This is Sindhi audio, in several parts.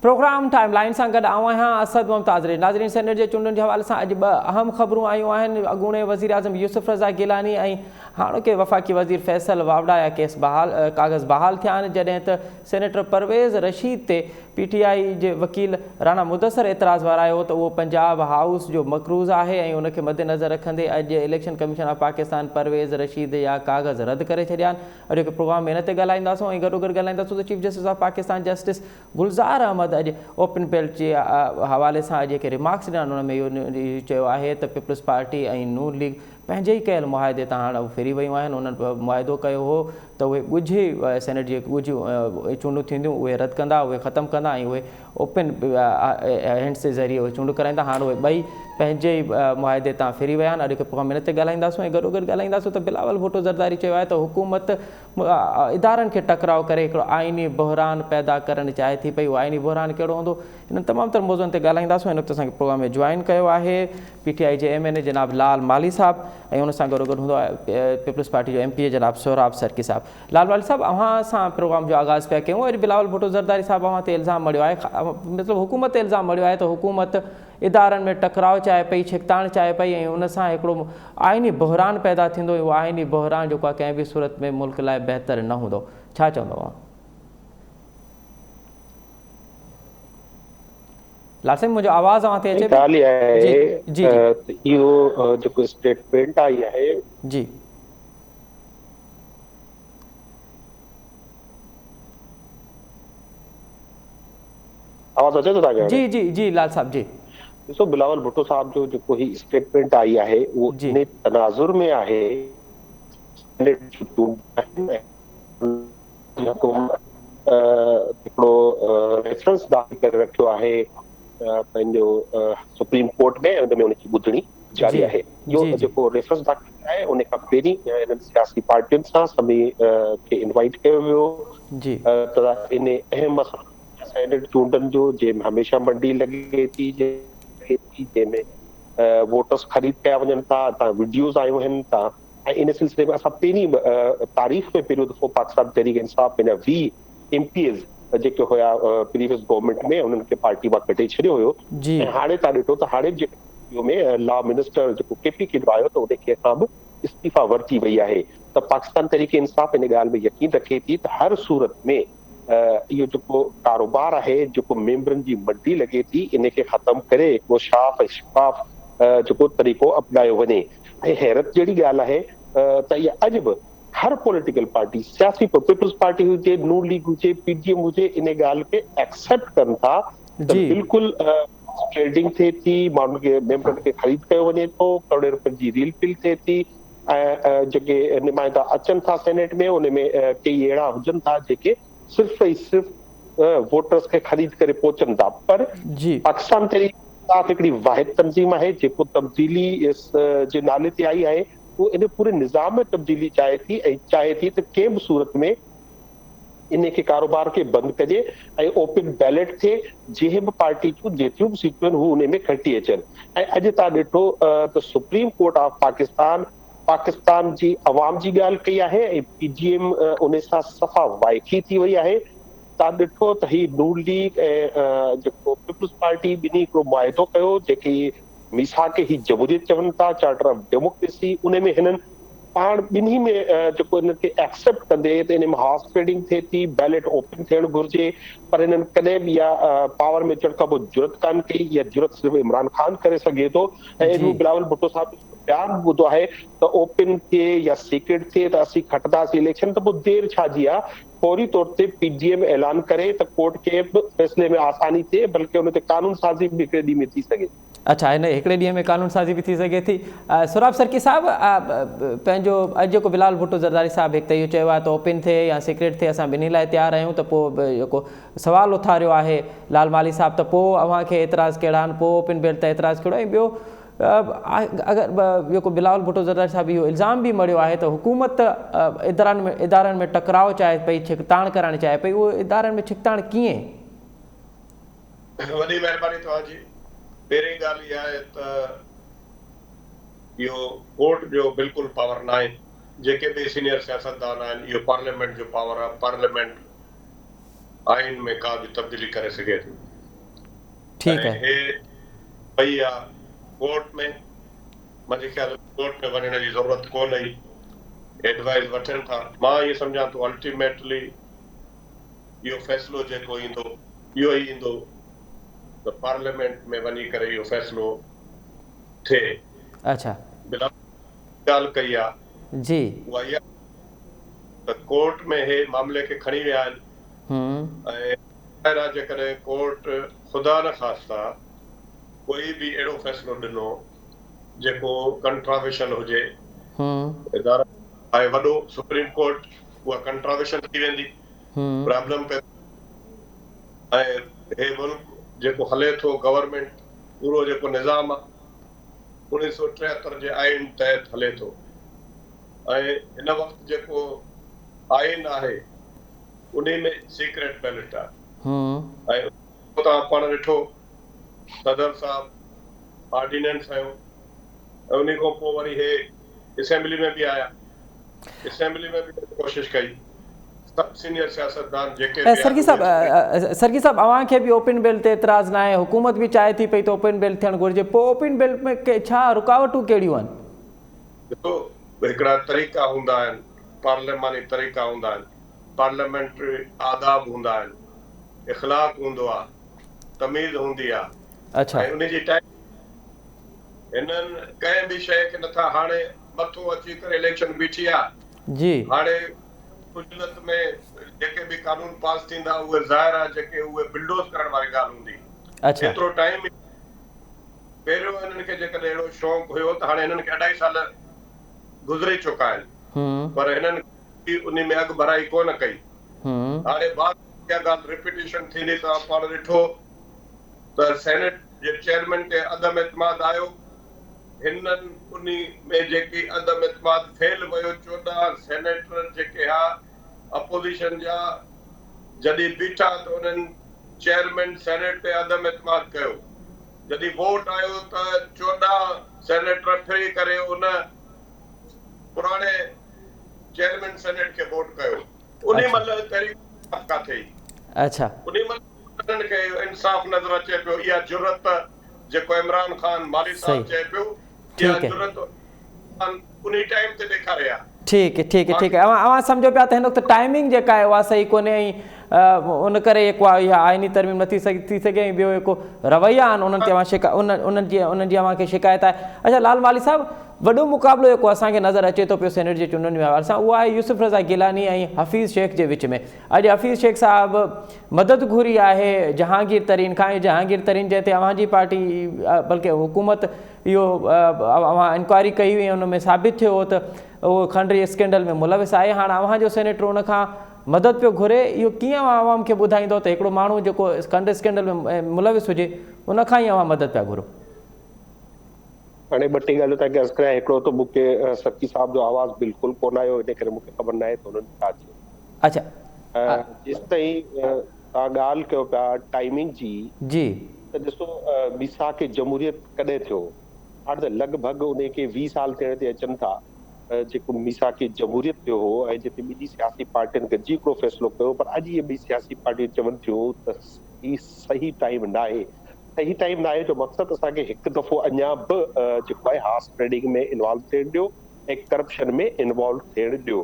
پروگرام ٽائيم لائين سان گڏ آئون آهيان اسد ممتاز ري. ناظرين سينيٽ جي چونڊن جي حوالي سان اڄ ٻه اهم خبرون آيون آهن. اڳوڻي وزيراعظم يوسف رضا گيلاني ۽ هاڻوڪي وفاقي وزير فيصل واوڊا جا ڪيس بحال ڪاغذ بحال ٿيا آهن جڏهن ته سينيٽر پرويز رشيد تي پي ٽي آء جي وڪيل راڻا مدثر اعتراض ورايو ته اهو پنجاب هائوس جو مقروض آهي ۽ ان کي مدنظر رکندي اڄ election commission of Pakistan Pervaiz Rashid جا ڪاغذ رد ڪري ڇڏيا آهن. اڄوڪي پروگرام ۾ ان تي ڳالهائينداسون ۽ گڏوگڏ ڳالهائينداسون ته chief justice of Pakistan justice Gulzar Ahmed اڄ اوپن بيلٽ جي حوالي سان اڄ جيڪي ريمارڪس ڏنا ان ۾ اهو چيو آهي ته پيپلز پارٽي ۽ نون ليگ پنهنجي ئي ڪيل معاهدي تان هاڻ ڦري ويون آهن انهن معاهدو ڪيو هو ته اهي ڳجهي سينيٽ جي ڳجهيون چونڊون ٿينديون اهي رد ڪندا اهي ختم ڪندا ۽ اهي اوپن هينڊس جي ذريعي اهي چونڊ ڪرائيندا هاڻ اهي ٻئي پنهنجي ئي معاهدي تان ڦري ويا آهن اڄوڪي پروگرام ۾ ان تي ڳالهائينداسون ۽ گڏوگڏ ڳالهائينداسون ته بلاول ڀٽو زرداري چيو آهي ته حڪومت ادارن کي ٽڪراء ڪري هڪڙو آئيني بحران پيدا ڪرڻ چاهي ٿي پئي اهو آئيني بحران ڪهڙو هوندو انهن تمام تر موضوعن تي ڳالهائينداسون هن وقت اسان کي پروگرام ۾ جوائن ڪيو آهي پي ٽي آء جي ايم اين اي جناب لال مالهي صاحب ۽ ان سان گڏوگڏ هوندو آهي پيپلز پارٽي جو ايم پي اي جناب سهراب سرڪي صاحب. لال مالهي صاحب اوهان سان پروگرام جو آغاز پيا ڪيون اڄ بلاول ڀٽو زرداري صاحب اوهان تي الزام مڙهيو آهي مطلب حڪومت تي الزام مڙهيو آهي ته حڪومت ادارن ۾ ٽڪراء چاهي پئي ڇڪتاڻ چاهي پئي ۽ ان سان هڪڙو آئيني بحران پيدا ٿيندو ۽ اهو آئيني بحران جيڪو آهي ڪنهن به صورت ۾ ملڪ لاء بهتر نه هوندو ڇا چوندو اوهان؟ لال سائين منهنجو آواز اوهان تي اچي ڳالهه اها آهي جي جي ته اهو جيڪو اسٽيٽمينٽ آئي آهي جي آواز اچي ٿو توهان کي جي جي جي لال صاحب جي ڏسو بلاول ڀٽو صاحب جو جيڪو هي اسٽيٽمينٽ آئي آهي اهو ان تناظر ۾ آهي حڪومت هڪڙو ريفرنس داخل ڪري رکيو آهي پنهنجو سپريم ڪورٽ ۾ ان ۾ ان جي ٻڌڻي جاري آهي اهو جيڪو ريفرنس داخل آهي ان کان پهرين انهن سياسي پارٽين سان سڀني کي انوائٽ ڪيو ويو ته ان اهم مسئلو سينيٽ چونڊن جو جنهن ۾ هميشه منڊي لڳي ٿي جنهن ۾ ووٽرس خريد ڪيا وڃن ٿا تان وڊيوز آيون آهن تان ۽ ان سلسلي ۾ اسان پهرين تاريخ ۾ پهريون دفعو پاڪستان تحريڪ انصاف پنهنجا 20 ايم پي ايز جيڪي هيا پريويس گورنمينٽ ۾ انهن کي پارٽي مان ڪڍي ڇڏيو هيو ۽ هاڻي تان ڏٺو ته هاڻي به جيڪو ۾ لا منسٽر جيڪو ڪي پي ڪي جو آيو ته ان کي کان به استعيفا ورتي وئي آهي ته پاڪستان تحريڪ انصاف ان ڳالهه ۾ يقين رکي ٿي ته هر صورت ۾ اهو جيڪو ڪاروبار آهي جيڪو ميمبرن جي منڊي لڳي ٿي ان کي ختم ڪري هڪڙو شاف ۽ شفاف جيڪو طريقو اپنايو وڃي ۽ حيرت جهڙي ڳالهه آهي ته اها اڄ به هر پوليٽيڪل پارٽي سياسي پيپلز پارٽي هجي نون ليگ هجي پي ڊي ايم هجي ان ڳالهه کي ايڪسيپٽ ڪن ٿا ته بلڪل ٽريڊنگ ٿئي ٿي ماڻهن کي ميمبرن کي خريد ڪيو وڃي ٿو ڪروڙين روپين جي ريل پل ٿئي ٿي ۽ جيڪي نمائندا اچن ٿا سينيٽ ۾ ان ۾ ڪيئي اهڙا هجن ٿا جيڪي صرف ۽ صرف ووٽرز کي خريد ڪري پهچن ٿا پر پاڪستان تحريڪ انصاف هڪڙي واحد تنظيم آهي جيڪو تبديلي جي نالي تي آئي آهي اهو ان پوري نظام ۾ تبديلي چاهي ٿي ۽ چاهي ٿي ته ڪنهن به صورت ۾ ان کي ڪاروبار کي بند ڪجي ۽ اوپن بيلٽ ٿئي جنهن به پارٽي جون جيتريون به سيٽون آهن هو ان ۾ کٽي اچن ۽ اڄ تان ڏٺو ته supreme court of Pakistan Pakistan جي عوام جي ڳالهه ڪئي آهي ۽ پي ڊي ايم ان سان صفا وائکي ٿي وئي آهي. تان ڏٺو ته هي نون ليگ ۽ جيڪو پيپلز پارٽي ٻنهي هڪڙو معاهدو ڪيو جيڪي ميثاق هي جمهوريت چون ٿا چارٽر آف ڊيموڪريسي ان ۾ هنن پاڻ ٻنهي ۾ جيڪو انهن کي ايڪسيپٽ ڪندي ته ان ۾ هارس ٽريڊنگ ٿئي ٿي بيلٽ اوپن ٿيڻ گهرجي پر هنن ڪڏهن به اها پاور ۾ اچڻ کان پوء جرئت ڪانه ڪئي اها جرئت صرف عمران خان ڪري سگهي ٿو ۽ بلاول ڀٽو صاحب بيان به ٻڌو آهي ته اوپن ٿئي يا سيڪريٽ ٿئي ته اسين کٽنداسين اليڪشن ته پوء دير ڇا جي آ فوري طور تي پي ڊي ايم اعلان ڪري ته ڪورٽ کي به فيصلي ۾ آساني ٿئي بلڪه ان تي قانون سازي به هڪڙي ڏينهن ۾ ٿي سگهي. اڇا هن هڪڙي ڏينهن ۾ قانون سازي به ٿي سگهي ٿي. سهراب سرڪي صاحب پنهنجو اڄ جيڪو بلال ڀٽو زرداري صاحب هڪ ته اهو چيو آهي ته اوپن ٿئي يا سيڪريٽ ٿئي اسان ٻنهي لاء تيار آهيون ته پوء جيڪو سوال اٿاريو آهي لال مالهي صاحب ته پوء اوهان کي اعتراض ڪهڙا آهن پوء اوپن بيلٽ تي اعتراض ڪهڙو ۽ ٻيو اگر جيڪو بلاول ڀٽو زرداري صاحب اهو الزام به مڙهيو آهي ته حڪومت ادارن ۾ ادارن ۾ ٽڪراء چاهي پئي ڇڪتاڻ ڪرائڻ چاهي پئي اهو ادارن ۾ ڇڪتاڻ ڪيئن؟ وڏي مهرباني توهان جي. پهرين ڳالهه اها آهي ته اهو ڪورٽ جو بلڪل پاور ناهي جيڪي به سينيئر سياستدان آهن اهو پارليامينٽ جو پاور آهي پارليامينٽ آئين ۾ ڪا به تبديلي ڪري سگهي ٿي. ٺيڪ ۽ هي وئي آ ڪورٽ ۾، منهنجي خيال ۾ ڪورٽ ۾ وڃڻ جي ضرورت ڪونه هئي، ايڊوائيز وٺن ٿا، مان ائين سمجهان ٿو الٽيميٽلي اهو فيصلو جيڪو ايندو اهو ئي ايندو ته پارليامينٽ ۾ وڃي ڪري اهو فيصلو ٿئي. اڇا. بلاول ڳالهه ڪئي آ جي. اها اها ته ڪورٽ ۾ هي معاملي کي کڻي ويا آهن ۽ ظاهر آ جيڪڏهن ڪورٽ خدا نخواسته ڪوئي به اهڙو فيصلو ڏنو جيڪو ڪنٽراويشل هجي ادارو آهي وڏو سپريم ڪورٽ اها ڪنٽراويشل ٿي ويندي پرابلم پيدا ۽ هي ملڪ جيڪو هلي ٿو گورنمينٽ پورو جيڪو نظام آ 1973 جي آئين تحت هلي ٿو ۽ هن وقت جيڪو آئين آهي انهي ۾ سيڪريٽ بيلٽ آهي ۽ توهان پاڻ ڏٺو صدر صاحب آرڊيننس هنيو ۽ انهي کان پوء وري هي اسيمبلي ۾ به آيا اسيمبلي ۾ به ڪوشش ڪئي سڀ سينيئر سياستدان جيڪي به سرگي صاحب سرگي صاحب اوهان کي به اوپن بيلٽ تي اعتراض ناهي حڪومت به چاهي ٿي پئي ته اوپن بيلٽ ٿيڻ گهرجي پوء اوپن بيلٽ ۾ ڇا رڪاوٽون ڪهڙيون آهن؟ ڏسو هڪڙا طريقا هوندا آهن، پارلياماني طريقا هوندا آهن، پارليامينٽري آداب هوندا آهن، اخلاق هوندو آ، تميز هوندي آ ۽ ان جي ٽائيم هنن ڪنهن به شيء کي نٿا هاڻي مٿو اچي ڪري اليڪشن بيٺي آ هاڻي عجلت ۾ جيڪي به قانون پاس ٿيندا اهي ظاهر آ جيڪي اهي بلڊوز ڪرڻ واري ڳالهه هوندي ايترو ٽائيم پهريون هنن کي جيڪڏهن اهڙو شوق هيو ته هاڻي هنن کي اڍائي سال گذري چڪا آهن پر هنن انهي ۾ اڳڀرائي ڪونه ڪئي. هاڻي بار اها ڳالهه ريپيٽيشن ٿيندي توهان پاڻ ڏٺو ته سينيٽ جي چيئرمين تي عدم اعتماد آيو هنن انهي ۾ جيڪي عدم اعتماد فيل ويو 14 سينيٽر جيڪي ها اپوزيشن جا جڏهن بيٺا ته انهن چيئرمين سينيٽ تي عدم اعتماد ڪيو. جڏهن ووٽ آيو ته 14 سينيٽر ڦري ڪري ان پراڻي چيئرمين سينيٽ کي ووٽ ڪيو. انهي مهل تحريڪ انصاف ڪاٿي هئي؟ انهي مهل انهن کي اهو انصاف نظر اچي پيو. اها جرئت جيڪو عمران خان مالهي صاحب چئي پيو اها جرئت انهي ٽائيم تي ڏيکاري ها. ٺيڪ ٺيڪ ٺيڪ اوهان اوهان سمجهو پيا ته هن وقت ٽائمنگ جيڪا آهي اها صحيح ڪونهي ۽ ان ڪري جيڪو آهي اها آئيني ترميم نٿي ٿي سگهي ۽ ٻيو جيڪو رويا آهن انهن تي اوهان شڪا انهن جي انهن جي اوهان کي شڪايت آهي اڇا لال مالهي صاحب وڏو مقابلو جيڪو اسان کي نظر اچي ٿو پيو سينيٽ جي چونڊن جي حوالي سان اهو آهي يوسف رضا گيلاني ۽ حفيظ شيخ جي وچ ۾ اڄ حفيظ شيخ صاحب مدد گهري آهي جهانگير ترين کان ۽ جهانگير ترين جنهن تي اوهان جي پارٽي بلڪه حڪومت اهو اوهان انڪوائري ڪئي هئي ۽ ان ۾ ثابت ٿيو هو ته اهو کنڊري اسڪينڊل ۾ ملوث آهي هاڻ اوهان جو سينيٽر ان کان مدد پيو گهري اهو ڪيئن اوهان عوام کي ٻڌائيندو ته هڪڙو ماڻهو جيڪو کنڊ اسڪينڊل ۾ ملوث هجي ان کان ئي اوهان مدد پيا گهرو. هاڻي ٻه ٽي ڳالهيون توهان کي عرض ڪريان هڪڙو ته مون کي سرڪي صاحب جو آواز بلڪل ڪونه آيو ان ڪري مون کي خبر ناهي ته انهن ڇا چيو. اڇا. جيستائين توهان ڳالهه ڪيو پيا ٽائمنگ جي جي. ته ڏسو ميثاق جمهوريت ڪڏهن ٿيو؟ هاڻ ته لڳ ڀڳ انهي کي 20 سال ٿيڻ تي اچن ٿا جيڪو ميثاق جمهوريت ٿيو هو ۽ جتي ٻنهي سياسي پارٽين گڏجي هڪڙو فيصلو ڪيو پر اڄ اهي ٻئي سياسي پارٽيون چون ٿيون ته هي صحيح ٽائيم ناهي صحيح ٽائيم ناهي جو مقصد اسان کي هڪ دفعو اڃا به جيڪو آهي هارس ٽريڊنگ ۾ انوالو ٿيڻ ڏيو ۽ ڪرپشن ۾ انوالو ٿيڻ ڏيو.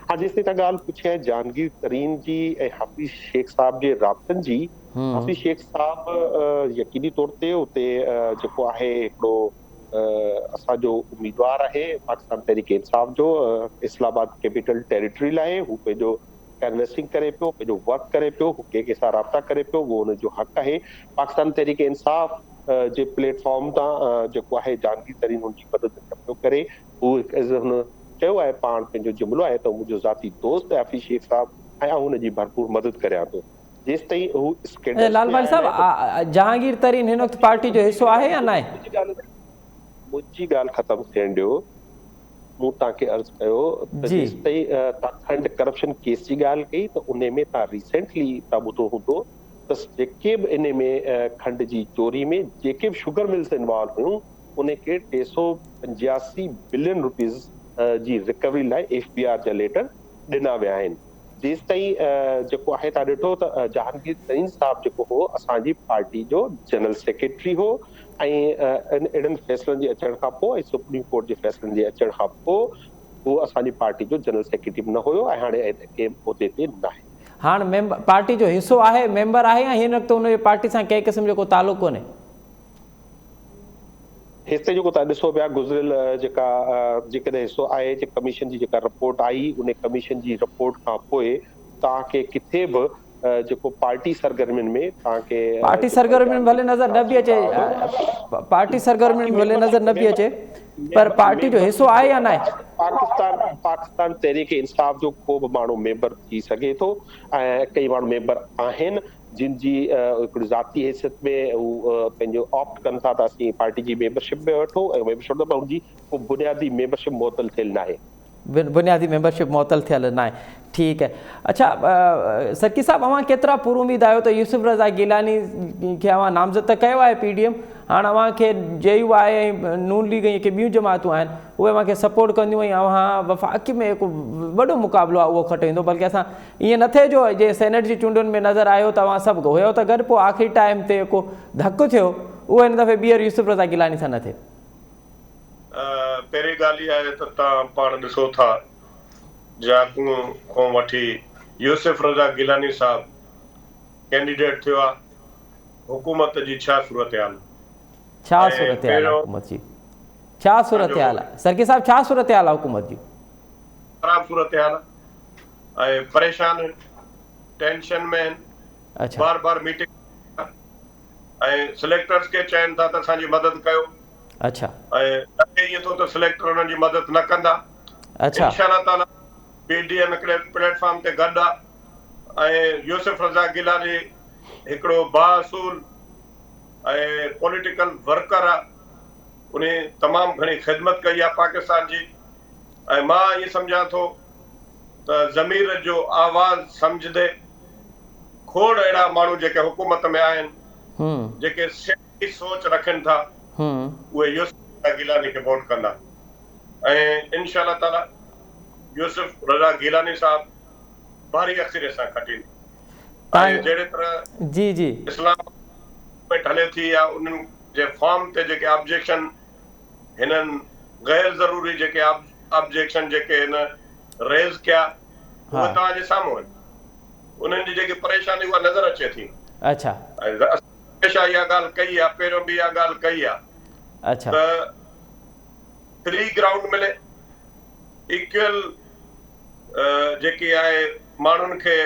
هاڻ جيستائين توهان ڳالهه پڇي آهي جهانگير ترين جي ۽ حفيظ شيخ صاحب جي رابطن جي، حفيظ شيخ صاحب يقيني طور تي اتي جيڪو آهي هڪڙو اسان جو اميدوار آهي پاڪستان تحريڪ انصاف جو اسلام آباد ڪيپيٽل ٽيريٽري لاء هو پنهنجو ڪينويسنگ ڪري پيو پنهنجو ورڪ ڪري پيو هو ڪنهن ڪنهن سان رابطا ڪري پيو اهو ان جو حق آهي پاڪستان تحريڪ انصاف جي پليٽ فارم تان جيڪو آهي جهانگير ترين هن جي مدد نه پيو ڪري هو هڪ هن چيو آهي پاڻ پنهنجو جملو آهي ته منهنجو ذاتي دوست آهي حفيظ شيخ صاحب ۽ آئون هن جي ڀرپور مدد ڪريان ٿو جيستائين هو اسڪينڊلز لال ۾ مالهي آيل صاحب آهي ته جهانگير ترين هن وقت پارٽي جو حصو آهي يا ناهي؟ منهنجي ڳالهه ختم ٿيڻ ڏيو مون توهان کي عرض ڪيو ته جيستائين توهان کنڊ ڪرپشن ڪيس جي ڳالهه ڪئي ته انهي ۾ توهان ريسينٽلي توهان ٻڌو هوندو ته جيڪي به انهي ۾ کنڊ جي چوري ۾ جيڪي به شگر ملز انوالو هيون انهي کي 385 بلين روپيز جي رڪوري لاء ايف بي آر جا ليٽر ڏنا ويا آهن. جيستائين جيڪو آهي توهان ڏٺو ته جهانگير ترين صاحب جيڪو هو اسان جي پارٽي جو جنرل سيڪريٽري هو ۽ اهڙن فيصلن جي اچڻ کان پوء ۽ سپريم ڪورٽ جي فيصلن جي اچڻ کان پوء هو اسان جي پارٽي جو جنرل سيڪريٽري به نه هيو ۽ هاڻي ڪنهن عهدي تي ناهي. هاڻ ميمبر پارٽي جو حصو آهي، ميمبر آهي يا هن وقت ان جو پارٽي سان ڪنهن قسم جو ڪو تعلق ڪونهي؟ هيستائين جيڪو توهان ڏسو پيا گذريل جيڪا جيڪڏهن حصو آهي جي ڪميشن جي جيڪا رپورٽ آئي ان ڪميشن جي رپورٽ کان پوء توهان کي ڪٿي به جيڪو پارٽي سرگرمين ۾ توهان کي پارٽي سرگرمين ۾ ڀلي نظر نه به اچي پارٽي سرگرمين ۾ ڀلي نظر نه به اچي پر پارٽي جو حصو آهي يا ناهي؟ پاڪستان پاڪستان تحريڪ انصاف جو ڪو به ماڻهو ميمبر ٿي سگهي ٿو ۽ ڪئي ماڻهو ميمبر آهن جن جي هڪڙي ذاتي حيثيت ۾ هو پنهنجو آپٽ ڪن ٿا ته اسين پارٽي جي ميمبرشپ به وٺون ۽ ميمبرشپ وٺون پر ان جي ڪو بنيادي ميمبرشپ معطل ٿيل ناهي. بنيادي ميمبرشپ معطل ٿيل ناهي ٺيڪ اڇا سرڪي صاحب اوهان ڪيترا پر اميد آهيو ته يوسف رضا گيلاني کي اوهان نامزد ته ڪيو آهي پي ڊي ايم هاڻ اوهان کي جي يو آء ۽ نون ليگ ۽ جيڪي ٻيون جماعتون آهن اهي اوهان کي سپورٽ ڪنديون ۽ اوهان وفاقي ۾ هڪ وڏو مقابلو آهي اهو کٽيندو بلڪه اسان ائين نه ٿئي جو جيئن سينيٽ جي چونڊن ۾ نظر آيو ته اوهان سڀ هيو ته گڏ پوء آخري ٽائيم تي ڪو ڌڪ ٿيو اهو هن دفعي ٻيهر يوسف رضا گيلاني سان نه ٿئي. پهرين ڳالهه اها آهي ته توهان پاڻ ڏسو ٿا جاڪون کان وٺي يوسف رضا گيلاني صاحب ڪينڊيڊيٽ ٿيو آهي حڪومت جي ڇا صورتحال ڇا صورتحال آهي حڪومت جي ڇا صورتحال آهي سرڪي صاحب ڇا صورتحال آهي حڪومت جي. خراب صورتحال آهي ۽ پريشان آهن ٽينشن ۾ آهن اڇا بار بار ميٽنگ ۽ سليڪٽرز کي چين ٿا ته اسان جي مدد ڪيو اڇا ۽ لڳي ائين ٿو ته سليڪٽر انهن جي مدد نه ڪندا اڇا انشاء الله تعالي پي ڊي ايم هڪڙي پليٽ فارم تي گڏ آهي ۽ يوسف رضا گيلاني هڪڙو بااصول ۽ پوليٽيڪل ورڪر آهي انهي تمام گهڻي خدمت ڪئي آهي پاڪستان جي ۽ مان ائين سمجهان ٿو ته ضمير جو آواز سمجهندي کوڙ اهڙا ماڻهو جيڪي حڪومت ۾ آهن جيڪي سياسي سوچ رکن ٿا اهي يوسف رضا گيلاني کي ووٽ ڪندا ۽ انشاء الله تعالي يوسف رضا گيلاني صاحب ڀاري اڪثريت سان کٽيندو ۽ جهڙي طرح جي جي اسلام آباد هلي ٿي يا انهن جي فارم تي جيڪي آبجيڪشن هنن غير ضروري جيڪي آبجيڪشن جيڪي هن ريز ڪيا اهي توهان جي سامهون آهن انهن جي جيڪي پريشاني اها نظر اچي ٿي. اڇا. ۽ اسان هميشه اها ڳالهه ڪئي آهي پهريون به اها ڳالهه ڪئي آهي اڇا. ته فري گرائونڊ ملي ايڪول جيڪي آهي ماڻهن کي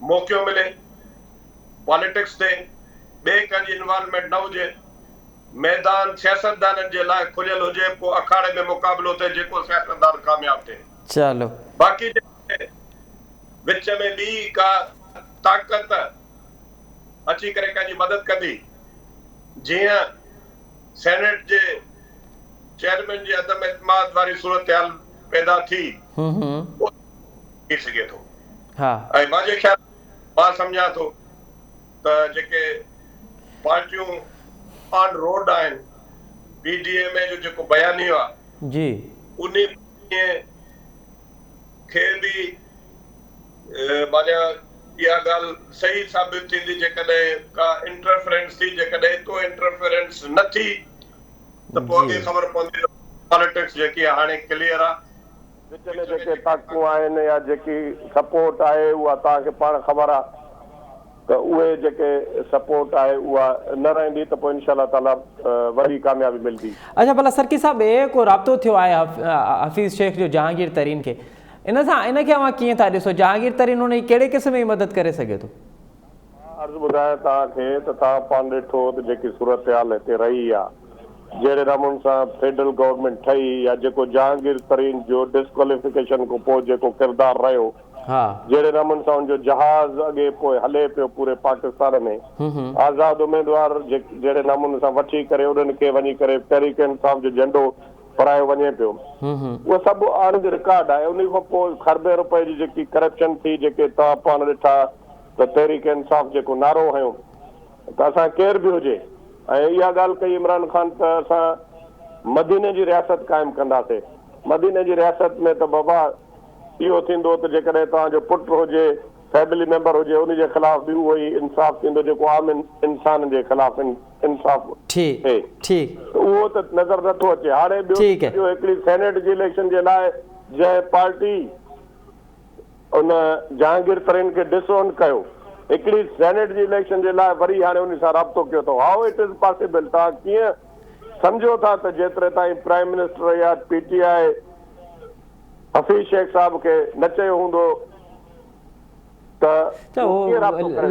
موقعو ملي پاليٽڪس تي ٻئي ڪنهن جي انوالومينٽ نه هجي. ميدان سياستدانن جي لاء کليل هجي پوء اکاڙي ۾ مقابلو ٿئي جيڪو سياستدان ڪامياب ٿئي. چلو. باقي جيڪڏهن وچ ۾ ٻي ڪا طاقت اچي ڪري ڪنهن جي مدد ڪندي جيئن سينيٽ جي چيئرمين جي عدم اعتماد واري صورتحال پيدا ٿي اهو ٿي سگهي ٿو ۽ منهنجي خيال مان سمجهان ٿو ته جيڪي پارٽيون آن روڊ آهن پي ڊي ايم اي جو جيڪو بيانيو آهي جي انهي بيانيي کي به معنيٰ اها ڳالهه صحيح ثابت ٿيندي جيڪڏهن ڪا انٽرفرنس ٿي جيڪڏهن ايترو انٽرفرنس نه ٿي ته پوء اڳي خبر پوندي ته پاليٽڪس جيڪي آهي هاڻي ڪليئر آهي. وچ ۾ جيڪي طاقتون آهن يا جيڪي سپورٽ آهي اها توهان کي پاڻ خبر آهي ته اهي جيڪي سپورٽ آهي اها نه رهندي ته پوء انشاء الله تعاليٰ وڏي ڪاميابي ملندي. اڇا ڀلا سرڪي صاحب هي ڪو رابطو ٿيو آهي حفيظ شيخ جو جهانگير ترين کي ان سان ان کي اوهان ڪيئن ٿا ڏسو جهانگير ترين ان جي ڪهڙي قسم جي مدد ڪري سگهي ٿو؟ مان عرض ٻڌايان توهان کي ته توهان پاڻ ڏٺو ته جيڪي صورتحال هتي رهي آ، جهڙي نموني سان فيڊرل گورنمينٽ ٺهي يا جيڪو جهانگير ترين جو ڊسڪواليفڪيشن کان پوء جيڪو ڪردار رهيو، جهڙي نموني سان ان جو جهاز اڳي پوء هلي پيو پوري پاڪستان ۾ آزاد اميدوار جهڙي نموني سان وٺي ڪري انهن کي وڃي ڪري تحريڪ انصاف جو جهنڊو ڦرايو وڃي پيو اهو سڀ آن the record آهي انهي کان پوء کربين روپئي جي جيڪي ڪرپشن ٿي جيڪي توهان پاڻ ڏٺا ته تحريڪ انصاف جيڪو نعرو هنيو ته اسان ڪير به هجي ۽ اها ڳالهه ڪئي عمران خان ته اسان مديني جي رياست قائم ڪنداسي مديني جي رياست ۾ ته بابا اهو ٿيندو ته جيڪڏهن توهان جو پٽ هجي، فيملي ميمبر هجي ان جي خلاف به اهو ئي انصاف ٿيندو جيڪو عام انسان جي خلاف انصاف ٿئي ته اهو ته نظر نه ٿو اچي. هاڻي ٻيو ته هڪڙي سينيٽ جي اليڪشن جي لاء جنهن پارٽي ان جهانگير ترين کي ڊس اون ڪيو هڪڙي سينيٽ جي اليڪشن جي لاء وري هاڻي ان سان رابطو ڪيو اٿئون هائو it is possible توهان ڪيئن سمجهو ٿا ته جيتري تائين پرائم منسٽر يا پي ٽي آء حفيظ شيخ صاحب کي نه چيو هوندو ته ته هو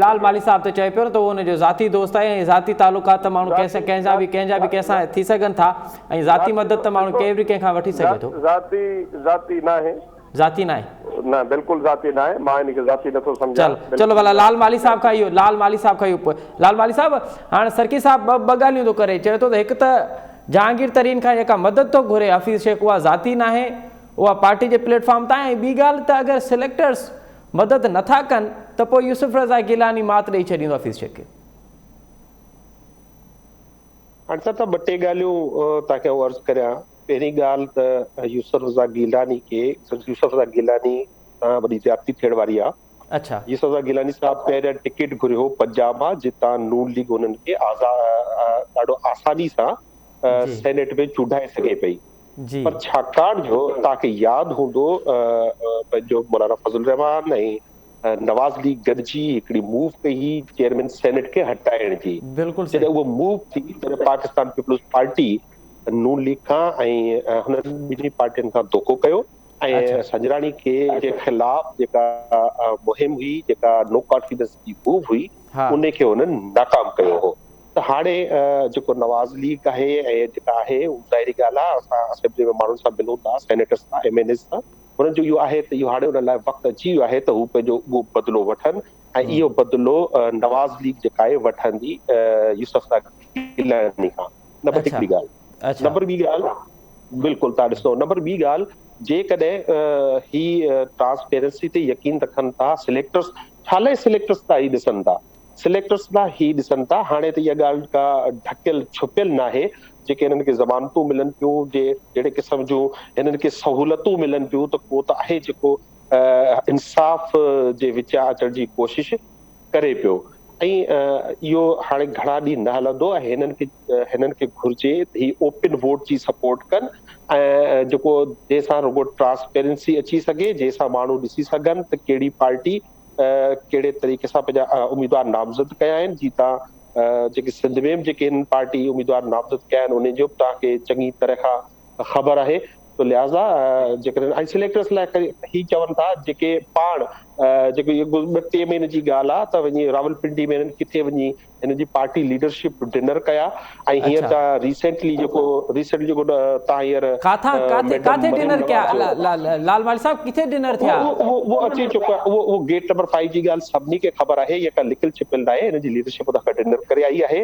لال مالهي صاحب ته چئي پيو نه ته هو ان جو ذاتي دوست آهي ۽ ذاتي تعلقات ته ماڻهو ڪنهن سان ڪنهن جا به ڪنهن جا به ڪنهن سان ٿي سگهن ٿا ۽ ذاتي مدد ته ماڻهو ڪير به ڪنهن کان وٺي سگهي ٿو. ذاتي ذاتي ناهي. ذاتي ناهي. نه بلڪل ذاتي ناهي مان ان کي ذاتي نٿو سمجهان. چلو چلو ڀلا لال مالهي صاحب کان اهو لال مالهي صاحب کان اهو لال مالهي صاحب هاڻ سرڪي صاحب ٻه ٻه ڳالهيون ٿو ڪري چئي ٿو ته هڪ ته جهانگير ترين کان جيڪا مدد ٿو گهري حفيظ شيخ اها ذاتي ناهي اها پارٽي جي پليٽ فارم تان آهي ۽ ٻي ڳالهه ته اگر سليڪٽرس مدد نٿا ڪن ته پوء يوسف رضا گيلاني مات ڏئي ڇڏيندو حفيظ شيخ کي. هاڻي صاحب ته ٻه ٽي ڳالهيون توهان کي آئون عرض ڪريان پهرين ڳالهه ته يوسف رضا گيلاني کي يوسف رضا گيلاني سان وڏي زيادتي ٿيڻ واري آهي. اڇا. يوسف رضا گيلاني صاحب پهريان ٽڪيٽ گهريو هو پنجاب مان جتان نون ليگ انهن کي ڏاڍو آساني سان سينيٽ ۾ چونڊائي سگهي پئي پر ڇاڪاڻ جو توهان کي ياد هوندو پنهنجو مولانا فضل الرحمان ۽ نواز ليگ گڏجي هڪڙي موو ڪئي هئي چيئرمين سينيٽ کي هٽائڻ جي جڏهن اهو موو ٿي تڏهن پاڪستان پيپلز پارٽي نون ليگ کان ۽ هنن ٻنهي پارٽين کان ڌوڪو ڪيو ۽ سنجراڻي کي جي خلاف جيڪا مهم هئي جيڪا نو ڪانفيڊنس جي موو هئي ان کي هنن ناڪام ڪيو هو ته هاڻي جيڪو نواز ليگ آهي ۽ جيڪا آهي ظاهري ڳالهه آهي اسان اسيمبلي ۾ ماڻهن سان ملون ٿا سينيٽرس سان ايم اين ايز سان هنن جو اهو آهي ته اهو هاڻي انهن لاء وقت اچي ويو آهي ته هو پنهنجو اهو بدلو وٺن ۽ اهو بدلو نواز ليگ جيڪا آهي وٺندي يوسف رضا گيلاني کان نمبر هڪڙي ڳالهه نمبر ٻي ڳالهه بلڪل تان ڏسو نمبر ٻي ڳالهه جيڪڏهن هي ٽرانسپيرنسي تي يقين رکن ٿا سليڪٽرس ڇا لاء سليڪٽرس لاء هي ڏسن ٿا سليڪٽرس لاء هي ڏسن ٿا هاڻي ته اها ڳالهه ڪا ڍڪيل ڇپيل ناهي جيڪي هنن کي ضمانتون ملن پيون جي جهڙي قسم جون هنن کي سهولتون ملن پيون ته ڪو ته آهي جيڪو انصاف جي وچان اچڻ جي ڪوشش ڪري پيو ۽ اهو هاڻي گهڻا ڏينهن نه هلندو ۽ هنن کي هنن کي گهرجي ته هي اوپن ووٽ جي سپورٽ ڪن ۽ جيڪو جنهن سان رڳو ٽرانسپيرنسي اچي سگهي جنهن سان ماڻهو ڏسي سگهن ته ڪهڙي پارٽي ڪهڙي طريقي سان پنهنجا اميدوار نامزد ڪيا آهن جي تان جيڪي سنڌ ۾ به جيڪي هنن پارٽي اميدوار نامزد ڪيا آهن انهن جو به توهان کي چڱي طرح کان خبر آهي سو لهٰذا جيڪڏهن ۽ سليڪٽرس لاء هي چون ٿا جيڪي پاڻ جيڪو اهو ٻه ٽي مهيني جي ڳالهه آهي ته وڃي راولپنڊي ۾ هنن ڪٿي وڃي هنن جي پارٽي ليڊرشپ ڊنر ڪيا ۽ هينئر ته ريسينٽلي جيڪو ريسينٽلي جيڪو تان هينئر ڪاٿان ڪاٿي ڪاٿي ڊنر ڪيا لال مالي صاحب ڪٿي ڊنر ٿيا اهو اهو اچي چڪو آهي اهو اهو گيٽ نمبر 5 جي ڳالهه سڀني کي خبر آهي اها ڪا لڪل ڇپيل ناهي هنن جي ليڊرشپ اتان کان ڊنر ڪري آئي آهي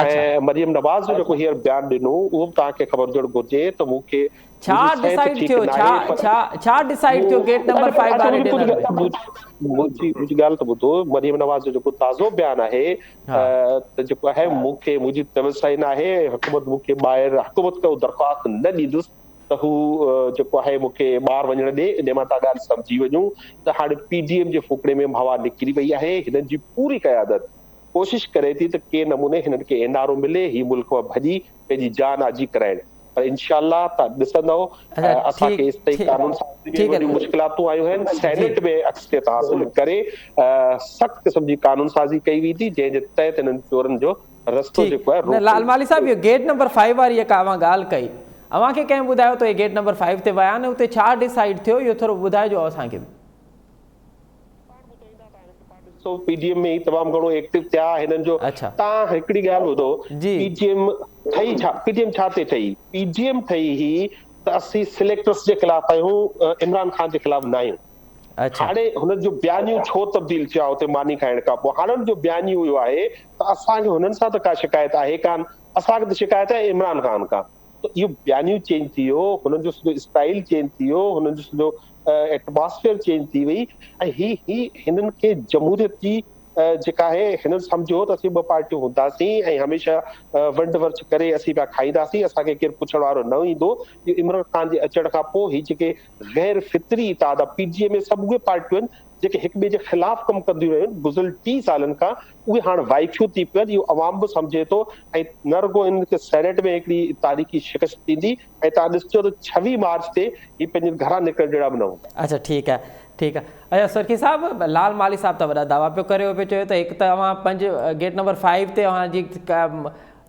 ۽ مريم نواز جو جيڪو هينئر بيان ڏنو اهو به توهان کي خبر هجڻ گهرجي ته مون کي ڇا ڊسائيڊ ٿيو ڇا ڇا ڇا ڊسائيڊ ٿيو گيٽ نمبر 5 واري ڊنر ۾ منهنجي منهنجي ڳالهه ته ٻڌو مريم نواز جو جيڪو تازو بيان آهي ته جيڪو آهي مون کي منهنجي توسعي ناهي حڪومت مون کي ٻاهر حڪومت کي درخواست نه ڏيندس ته هو جيڪو آهي مون کي ٻاهر وڃڻ ڏي انهي مان توهان ڳالهه سمجهي وڃون ته هاڻي پي ڊي ايم جي ڦوڪڻي ۾ به هوا نڪري وئي آهي هنن جي پوري قيادت ڪوشش ڪري ٿي ته ڪنهن نموني هنن کي اين آر او ملي هي ملڪ مان ڀڄي پنهنجي جان آجي ڪرائين پر انشاء الله توهان ڏسندؤ اسان کي ايستائين قانون سازي ۾ وڏيون مشڪلاتون آيون آهن سينيٽ ۾ اڪثريت حاصل ڪري سخت قسم جي قانون سازي ڪئي ويندي جنهن جي تحت هنن چورن جو رستو جيڪو آهي روڪيو لال مالهي صاحب اهو گيٽ نمبر 5 واري جيڪا اوهان ڳالهه ڪئي اوهان کي ڪنهن ٻڌايو ته اهي گيٽ نمبر 5 تي ويا آهن اتي ڇا ڊسائيڊ ٿيو اهو ٿورو ٻڌائجو اسان کي به. پاڻ ٻڌائيندا ته هنن پاڻ ڏسو پي ڊي ايم ۾ هي تمام گهڻو ايڪٽو ٿيا هنن جو تان هڪڙي ڳالهه ٻڌو پي ڊي ايم ٺهي ڇا پي ڊي ايم ڇا تي ٺهي پي ڊي ايم ٺهي هي ته اسين سليڪٽرس جي خلاف آهيون عمران خان جي خلاف نه آهيون هاڻي هنن جو بيانيو ڇو تبديل ٿيو آهي اتي ماني کائڻ کان پوء هاڻي هنن جو بيانيو اهو آهي ته اسان کي هنن سان ته ڪا شڪايت آهي ڪان اسان کي ته شڪايت آهي عمران خان کان ته اهو بيانيو چينج ٿي ويو، هنن جو سڄو اسٽائيل چينج ٿي ويو، هنن جو سڄو ايٽماسفيئر چينج ٿي وئي ۽ هي هي هنن کي جمهوريت جي جيڪا آهي هنن سمجهيو ته اسين ٻه پارٽيون هونداسين ۽ هميشه ونڊ ورڇ ڪري اسين پيا کائينداسين اسان کي ڪير پڇڻ وارو نه ايندو. اهو عمران خان جي اچڻ کان پوء هي جيڪي غير فطري اتحاد آهي پي ڊي ايم ۾ سڀ اهي پارٽيون آهن جيڪي هڪ ٻئي جي خلاف ڪم ڪنديون رهيون آهن گذريل 30 سالن کان اهي هاڻ وائکيون ٿي پيون آهن اهو عوام به سمجهي ٿو ۽ نه رڳو انهن کي سينيٽ ۾ هڪڙي تاريخي شڪست ٿيندي ۽ توهان ڏسجو ته 26 مارچ تي هي پنهنجن گهران نڪرڻ جهڙا به نه هوندا. اڇا ٺيڪ آهي ٺيڪ آهي اڇا سرڪي صاحب لال مالهي صاحب ته وڏا دعويٰ پيو ڪري اهو پيو چوي ته هڪ ته اوهان پنج گيٽ نمبر فائيو تي اوهان جي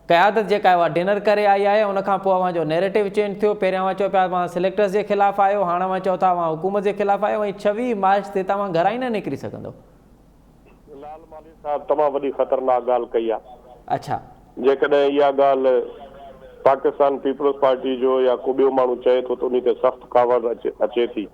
قيادت جيڪا آهي اها ڊنر ڪري آئي آهي ان کان پوء اوهان جو نيريٽو چينج ٿيو پهريان اوهان چئو پيا اوهان سليڪٽرز جي خلاف آهيو هاڻ اوهان چئو ٿا اوهان حڪومت جي خلاف آهيو ۽ 26 مارچ تي توهان گهران ئي نه نڪري سگهندو. لال مالهي صاحب تمام وڏي خطرناڪ ڳالهه ڪئي آهي. اڇا. جيڪڏهن اها ڳالهه پاڪستان پيپلز پارٽي جو يا ڪو ٻيو ماڻهو چئي ٿو ته انهي تي سخت ڪاوڙ اچي ٿي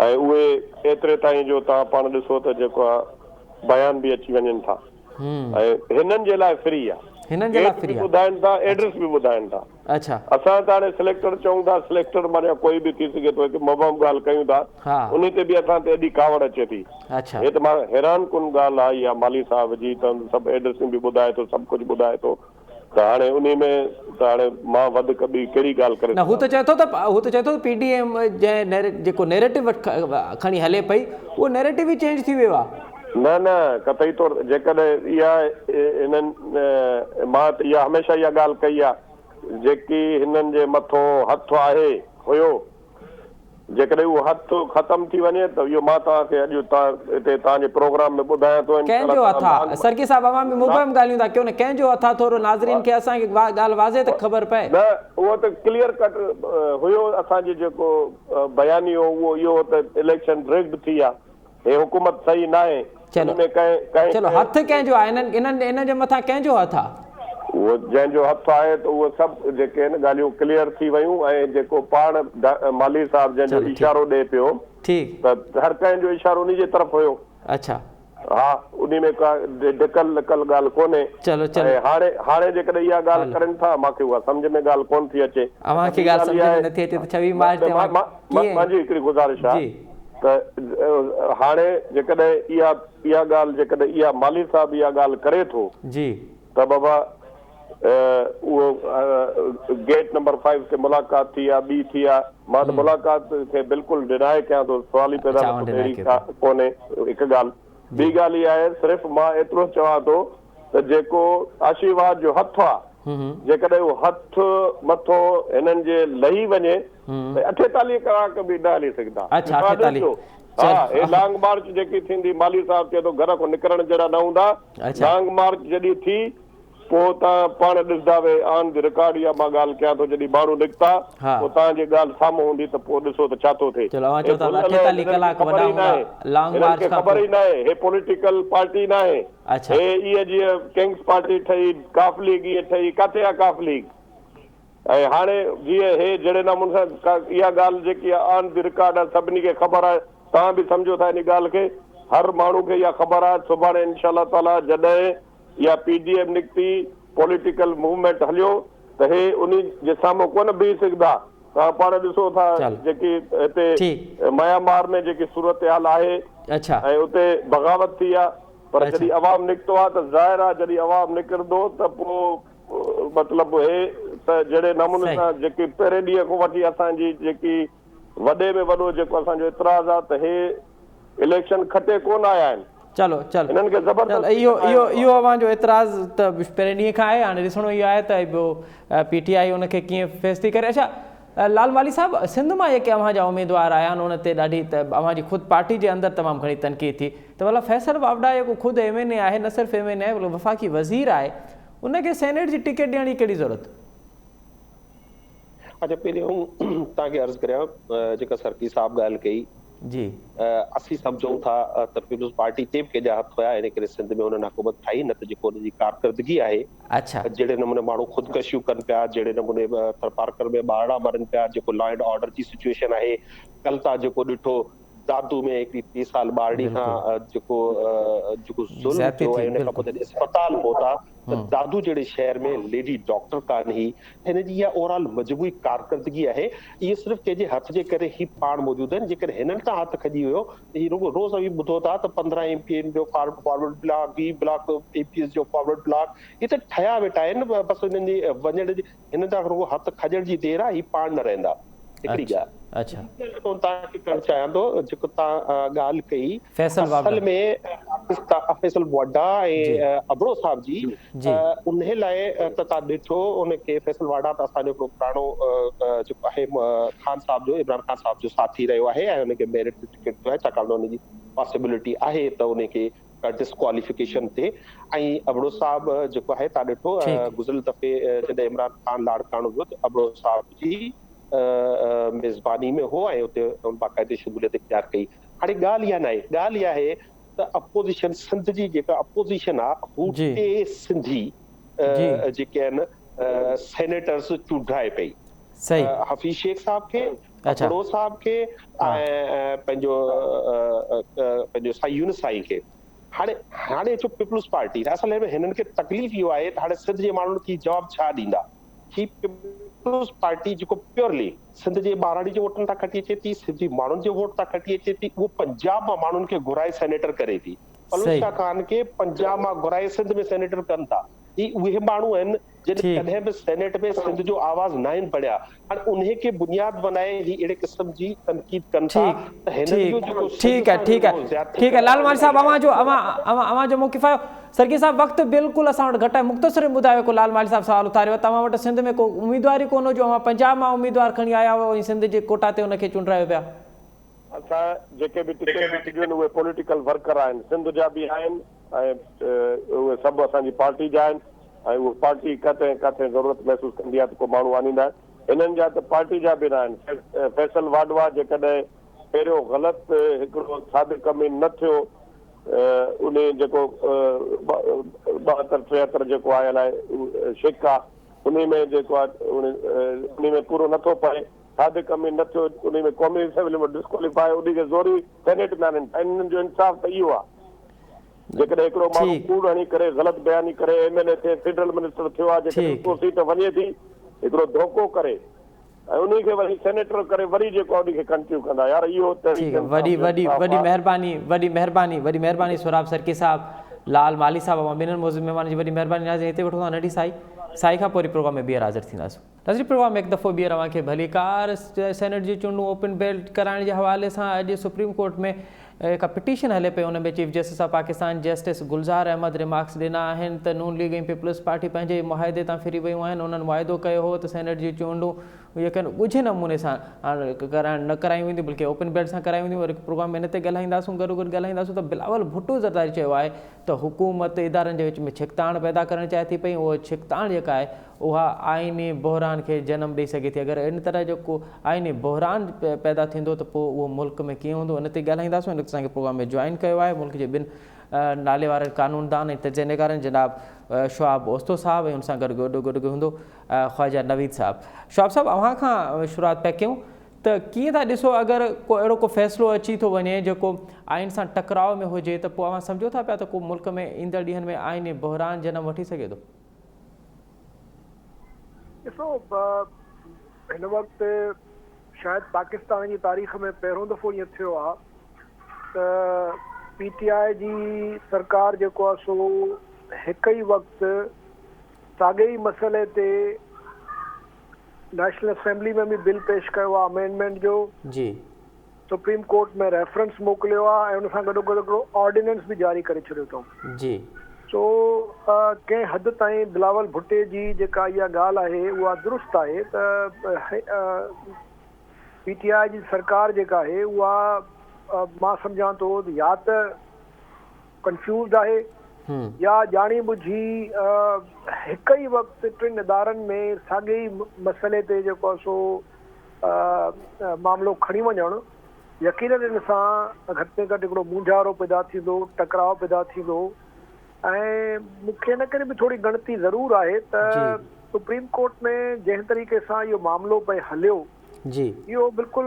۽ اهي ايتري تائين جو توهان پاڻ ڏسو ته جيڪو آهي بيان به اچي وڃن ٿا ۽ هنن جي لاء فري آهي هنن جي لاء گيٽ فري به آهي. ٻڌائن ٿا ايڊريس به ٻڌائن ٿا. اڇا. اسان ته هاڻي سليڪٽر چئون ٿا سليڪٽر معنيٰ ڪوئي به ٿي سگهي ٿو هڪ مبهم ڳالهه ڪيون ٿا ها. انهي تي به اسان تي ايڏي ڪاوڙ اچي ٿي. اڇا. هي ته مان حيران ڪن ڳالهه آهي اها مالهي صاحب جي ته سڀ ايڊريسون به ٻڌائي ٿو سڀ ڪجهه ٻڌائي ٿو ته هاڻي انهي ۾ ته هاڻي مان وڌڪ ٻي ڪهڙي ڳالهه ڪري نه هو سگهان ته ٿو. چئي ٿو ته هو ته چئي ٿو ته پي ڊي ايم جنهن جيڪو نيريٽو کڻي هلي پئي اهو نيريٽو ئي چينج ٿي ويو آهي. نه نه قطعي طور جيڪڏهن اها هنن مان ته اها هميشه اها ڳالهه ڪئي آهي جيڪي هنن جي مٿو هٿ آهي، هيو، جيڪڏهن اهو هٿ ختم ٿي وڃي ته اهو مان توهان کي اڄ هتي توهان جي پروگرام ۾ ٻڌايان ٿو انشاء ڪنهن الله جو هٿ تعاليٰ آ؟ لانگ سرڪي صاحب اوهان به مبهم ڳالهيون ٿا ڪيو نه ڪنهن جو هٿ آ ٿورو ناظرين کي اسان کي ڳالهه واضح ته خبر پئي. نه اهو ته ڪليئر ڪٽ هيو اسان جي جيڪو بيانيو اهو اهو هو ته اليڪشن رگڊ ٿي آ. هي حڪومت صحيح ناهي چلو ان ۾ ڪنهن ڪنهن چلو هٿ ڪنهن جو آهي انهن انهن انهن جي مٿان ڪنهن جو هٿ آ؟ اهو جنهن جو هٿ آهي ته اهو سڀ جيڪي آهن ڳالهيون ڪليئر ٿي ويون ۽ جيڪو پاڻ مالهي صاحب جنهن جو چلو ٺيڪ اشارو ڏئي پيو ٺيڪ ته هر ڪنهن جو اشارو انهي جي طرف هيو. اڇا. ها انهي ۾ ڪا ڍڪل لڪل ڳالهه ڪونهي چلو چلو ۽ هاڻي هاڻي جيڪڏهن اها ڳالهه هلو ڪرين ٿا مان کي اها سمجهه ۾ ڳالهه ڪونه ٿي اچي. اوهان ۽ کي ٻي ڳالهه ڳالهه اها سمجهه ۾ آهي نٿي اچي ته 26 مارچ تي اوهان ڪيئن منهنجي هڪڙي گذارش آهي جي. ته هاڻي جيڪڏهن اها اها ڳالهه جيڪڏهن اها مالهي صاحب اها ڳالهه ڪري ٿو جي. ته بابا اهو گيٽ نمبر فائيو تي ملاقات ٿي آ ٻي ٿي آ مان ته ملاقات کي بلڪل ڊنائي ڪيان ٿو سوال ئي پيدا اڇا نٿو اوهان ٿئي ڊنائي اهڙي ڪيو ڪا ٿا. ڪونهي هڪ ڳالهه جي. ٻي ڳالهه اها آهي صرف مان ايترو چوان ٿو ته جيڪو آشيرواد جو هٿ آ جيڪڏهن اهو هٿ مٿو هنن جي لهي وڃي ته 48 ڪلاڪ به نه هلي سگهندا. اڇا توهان 48 ڏسجو ها هي لانگ مارچ جيڪي ٿيندي مالهي صاحب چئي ٿو گهر کان نڪرڻ جهڙا نه هوندا لانگ مارچ جڏهن ٿي پوء توهان پاڻ ڏسندا وي آن the record اها مان ڳالهه ڪيان ٿو جڏهن ماڻهو نڪتا پوء توهان جي ڳالهه سامهون هوندي ته پوء ڏسو ته ڇا ٿو ٿئي. چلو اوهان هي چئو ٿا ته ڀليل 48 هنن کي ڪلاڪ خبر وڏا ئي هوندا ناهي لانگ هنن مارچ کي کان خبر پوء. ئي ناهي هي پوليٽيڪل پارٽي ناهي اڇا. هي ايئن جيئن ڪنگس پارٽي ٺهي ڪاف ليگ ايئن ٺهي ڪاٿي آ ڪاف ليگ ۽ هاڻي جيئن هي جهڙي نموني سان اها ڳالهه جيڪي آ آن the record آ سڀني کي خبر آهي توهان به سمجهو ٿا ان ڳالهه کي هر ماڻهو کي اها خبر آهي سڀاڻي انشاء الله تعالي جڏهن اها پي ڊي ايم نڪتي پوليٽيڪل موومينٽ هليو ته هي انهي جي سامهون ڪونه بيهي سگهندا توهان پاڻ ڏسو ٿا چل جيڪي هتي ٺيڪ ميانمار ۾ جيڪي صورتحال آهي اڇا ۽ اتي بغاوت ٿي آ پر اڇا جڏهن عوام نڪتو آ ته ظاهر آ جڏهن عوام نڪرندو ته پوء مطلب هي ته جهڙي نموني صحيح سان جيڪي پهرين ڏينهن کان وٺي اسان جي جيڪي وڏي ۾ وڏو جيڪو اسان جو اعتراض آ ته هي اليڪشن کٽي ڪونه آيا آهن چلو چلو هنن کي چلو زبردستي اهو کٽايو اهو ويو آ. اهو اوهان جو اعتراض ته پهرين ڏينهن کان آهي هاڻي ڏسڻو اهو آهي ته اهو پي ٽي آء ان کي ڪيئن فيس ٿي ڪري اڇا لال والي صاحب سنڌ مان جيڪي اوهان جا اميدوار آيا آهن ان تي ڏاڍي اوهان جي خود پارٽي جي اندر تمام گهڻي تنقيد ٿي ته ڀلا فيصل واوڊا جيڪو خود ايم اين اي آهي نه صرف ايم اين اي آهي بلڪه وفاقي وزير آهي ان کي سينيٽ جي ٽڪيٽ ڏيڻ جي ڪهڙي ضرورت؟ اڇا پهريون آئون توهان کي عرض ڪريان جيڪا سرڪي صاحب ڳالهه ڪئي جي. اسين سمجهون ٿا ته پيپلز پارٽي تي به ڪنهن جا هٿ هيا ان ڪري سنڌ ۾ انهن حڪومت ٺاهي نه ته جيڪو انهن جي ڪارڪردگي آهي اڇا. جهڙي نموني ماڻهو خودڪشيون ڪن پيا جهڙي نموني ٿرپارڪر ۾ ٻارڙا مرن پيا جيڪو لا اينڊ آرڊر جي سچوئيشن آهي ڪل تان جيڪو ڏٺو دادو ۾ هڪڙي ٽي سال ٻارڙي سان جيڪو جيڪو ظلم ٿيو ۽ ان کان پوء جڏهن اسپتال پهتا ته دادو جهڙي شهر ۾ ليڊي ڊاڪٽر ڪانه هئي. هن جي اها اوور آل مجموعي ڪارڪردگي آهي. اهي صرف ڪنهن جي هٿ جي ڪري هي پاڻ موجود آهن. جيڪڏهن هنن تان هٿ کڄي ويو ته هي رڳو روز اوهين ٻڌو ٿا ته 15 ايم پي اين جو فارورڊ بلاڪ، هي بلاڪ ايم پي ايز جو فارورڊ بلاڪ، هي ته ٺهيا ويٺا آهن بس هنن جي وڃڻ جي هنن تان رڳو هٿ کڄڻ جي دير آهي، هي پاڻ نه رهندا. هڪڙي ڳالهه. ٻي ڳالهه آئون توهان کي ڪرڻ چاهيان ٿو جيڪو توهان ڳالهه ڪئي اصل ۾ پاڪستان فيصل واڊا ۽ ابڙو صاحب جي انهي لاء ته توهان ڏٺو ان کي فيصل واڊا ته اسان جو هڪڙو پراڻو جيڪو آهي خان صاحب جو عمران خان صاحب جو ساٿي رهيو آهي ۽ ان کي ميرٽ تي ٽڪيٽ ٿيو آهي ڇاڪاڻ ته ان جي پاسيبلٽي آهي ته ان کي ڊسڪواليفڪيشن ٿئي ۽ ابڙو صاحب جيڪو آهي توهان ڏٺو گذريل دفعي جڏهن عمران خان لاڙڪاڻو ويو ته ابڙو صاحب جي ميزباني ۾ هو ۽ اتي ان باقاعدي شموليت اختيار ڪئي. هاڻي ڳالهه اها ناهي، ڳالهه اها آهي ته اپوزيشن سنڌ جي جيڪا اپوزيشن آ هو ٽي سنڌي جيڪي آهن سينيٽرز چونڊرائي پئي حفيظ شيخ صاحب کي، ابڙو صاحب کي ۽ پنهنجو پنهنجو سائين يونس سائين کي. هاڻي هاڻي اچو پيپلز پارٽي اصل ۾ هنن کي تڪليف اهو آهي ته هاڻي سنڌ جي ماڻهن کي جواب ڇا ڏيندا؟ هي پيپلز پارٽي جيڪو پيورلي سنڌ جي ٻهراڙي جي ووٽن تان کٽي اچي ٿي، سنڌي ماڻهن جي ووٽ تان کٽي اچي ٿي، اهو پنجاب مان ماڻهن کي گهرائي سينيٽر ڪري ٿي. پلوشا خان کي پنجاب مان گهرائي سنڌ ۾ سينيٽر ڪن ٿا. هي اهي ماڻهو آهن جن ڪڏهن به سينيٽ ۾ سنڌ جو آواز ناهن بڻيا. هاڻي انهي کي بنياد بنائي هي اهڙي قسم جي تنقيد ڪن ٿا ته هنن جو جيڪو سنڌ سان جيڪو زيادتي ٺيڪ آهي لال مالهي صاحب اوهان جو اوهان جو موقف آيو. سرڪي صاحب وقت بلڪل اسان وٽ گهٽ آهي مختصر ۾ ٻڌايو هڪ لال مالهي صاحب سوال اٿاريو آهي توهان وٽ سنڌ ۾ ڪو اميدوار ئي ڪونه هو جو اوهان پنجاب مان اميدوار کڻي آيا هئو ۽ سنڌ جي ڪوٽا تي ان کي چونڊرايو پيا. اسان جيڪي به ٽڪيٽ ڏنيون آهن اهي پوليٽيڪل ورڪر آهن سنڌ جا به آهن ۽ اهي سڀ اسان جي پارٽي جا آهن ۽ اهي پارٽي ڪٿي ڪٿي ضرورت محسوس ڪندي آهي ته ڪو ماڻهو آڻيندا آهن هنن جا ته پارٽي جا به نه آهن فيصل واڍوا جيڪڏهن پهريون غلط هڪڙو صادق امين نه ٿيو انهي جيڪو 72 73 جيڪو آيل آهي شق آ انهي ۾ جيڪو آ انهي ۾ پورو نٿو پئي صادق امين نه ٿيو انهي ۾ قومي اسيمبلي مان ڊسڪواليفاء انهي کي زوري سينيٽ ۾ آڻين ٿا انهن جو انصاف ته اهو آ جيڪڏهن هڪڙو ماڻهو ڪوڙ هڻي ڪري غلط بياني ڪري ايم اين اي ٿئي فيڊرل منسٽر ٿيو آ جيڪڏهن اهو سيٽ وڃي ٿي هڪڙو ڌوڪو ڪري ۽ انهي کي وري سينيٽر ڪري وري جيڪو آهي انهي کي ڪنٽينيو ڪندا يار اهو تحريڪ ٺيڪ وڏي انصاف جو وڏي انصاف وڏي آ. مهرباني وڏي مهرباني وڏي مهرباني سهراب سرڪي صاحب لال مالهي صاحب اوهان ٻنهن معزز مهمانن جي وڏي مهرباني ناظرين هتي وٺون ٿا ننڍي سائي سائي کان پوء وري پروگرام ۾ ٻيهر حاضر ٿينداسون. ناظرين پروگرام ۾ هڪ دفعو ٻيهر اوهان کي ڀليڪار سينيٽ جي چونڊون اوپن بيلٽ ڪرائڻ جي حوالي سان اڄ سپريم ڪورٽ ۾ هڪ پٽيشن هلي پئي ان ۾ chief justice of Pakistan justice Gulzar Ahmed remarks ڏنا آهن ته نون ليگ ۽ پيپلز پارٽي پنهنجي معاهدي تان ڦري ويون آهن انهن واعدو ڪيو هو ته سينيٽ جون چونڊون يقين ڳجهي نموني سان ڪرائڻ نه ڪرايون وينديون بلڪه اوپن بيلٽ سان ڪرايون وينديون وري پروگرام ۾ ان تي ڳالهائينداسون گڏوگڏ ڳالهائينداسون ته بلاول ڀٽو زرداري چيو آهي ته حڪومت ادارن جي وچ ۾ ڇڪتاڻ پيدا ڪرڻ چاهي ٿي پئي اهو ڇڪتاڻ جيڪا آهي اها آئيني بحران کي جنم ڏئي سگهي ٿي، اگر ان طرح جو ڪو آئيني بحران پيدا ٿيندو ته پوء اهو ملڪ ۾ ڪيئن هوندو ان تي ڳالهائينداسون. هن وقت اسان کي پروگرام ۾ جوائن ڪيو آهي ملڪ جي ٻن نالي وارن قانوندان ۽ تجزيه نگارن جناب شعاب اوستو صاحب ۽ ان سان گڏ گڏ گڏ هوندو خواجه نويد صاحب. شعاب صاحب اوهان کان شروعات پيا ڪيون ته ڪيئن ٿا ڏسو اگر ڪو اهڙو ڪو فيصلو اچي ٿو وڃي جيڪو آئين سان ٽڪراء ۾ هجي ته پوء اوهان سمجهو ٿا پيا ته ڪو ملڪ ۾ ايندڙ ڏينهن ۾ آئيني بحران جنم وٺي سگهي ٿو؟ ڏسو هن وقت شايد پاڪستان جي تاريخ ۾ پهريون دفعو ائين ٿيو آهي ته پي ٽي آء جي سرڪار جيڪو آهي سو هڪ ئي وقت ساڳئي ئي مسئلي تي نيشنل اسيمبلي ۾ به بل پيش ڪيو آهي امينڊمينٽ جو جي سپريم ڪورٽ ۾ ريفرنس موڪليو آهي ۽ ان سان گڏوگڏ هڪڙو آرڊيننس به جاري ڪري ڇڏيو اٿئون. جي. سو ڪنهن حد تائين بلاول ڀٽي جي جيڪا اها ڳالهه آهي اها درست آهي ته پي ٽي آء جي سرڪار جيڪا آهي اها مان سمجهان ٿو يا ته ڪنفيوزڊ آهي يا ڄاڻي ٻجهي هڪ ئي وقت ٽن ادارن ۾ ساڳئي ئي مسئلي تي جيڪو آهي سو معاملو کڻي وڃڻ يقينن ان سان گهٽ ۾ گهٽ هڪڙو مونجهارو پيدا ٿيندو، ٽڪراء پيدا ٿيندو ۽ مون کي ان ڪري به ٿوري ڳڻتي ضرور آهي ته سپريم ڪورٽ ۾ جنهن طريقي سان اهو معاملو پئي هليو جي. اهو بلڪل